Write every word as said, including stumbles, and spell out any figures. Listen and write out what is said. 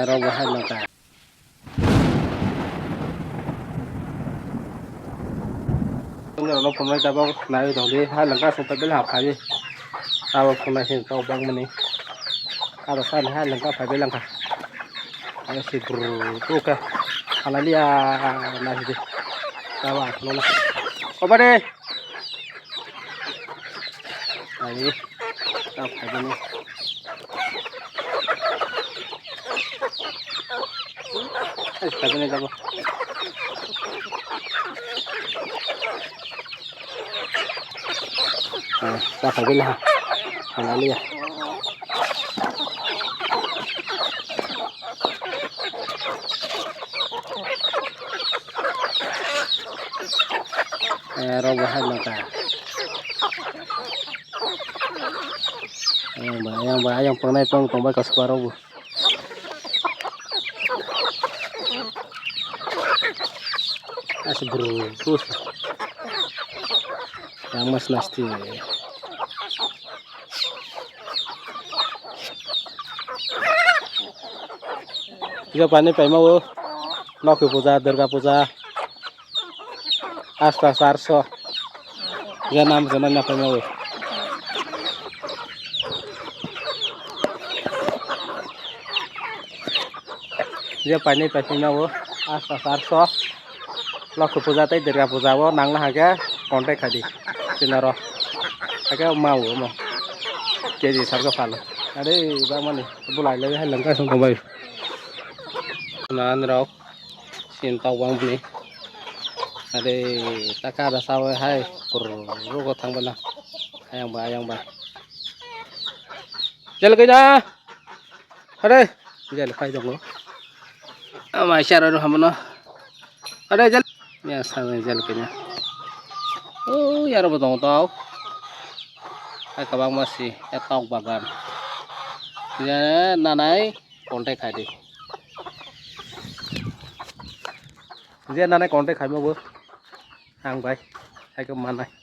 Aro bo hai langka. Ini ono phunai tabok nai tong di, hai langka sung tabel hap khai. Abo phunai sin tok bang mani. Abo san hai langka phai langka. Abo si bru tu ka. Halali ya na di. Abo no na. Oba de. Ai, tak phai ni. Ai, phai ni jabo. Ah, tak phai ni ha. Halali ya. Eh, rok bo hai langka. Ayang ba, ayang ba, ayang pangnai pang tong bai kasu ba rok bo. Asi bru, bru. Yang mas nasti. Yo pani paima o. Lokhi puja, Durga puja. Asta sarso. Ya nam jana na pano. Ya pani pani na o. Asta sarso. Lokhi puja tei Durga puja o nangna hage contact khadi. Sinaro. Hage mau mo. Keji sarso phalo. Are bamani bulai lai hai langka song bai. Nan rok. Sin tok bang bini. Are taka da sawe hai. Pur rugo thang bana. Ayang ba, ayang ba. Jal kena. Are. Jal khai dong. Ama isara ro hamono. Are jal. Ya sawe jal kena. Oh, yaro bo dong tau. Hai kabang masi. Ya tok bagan. Ya nanai. Contact khai di. Je nanai contact khai mo bo. Ang bai. Hai ko manai.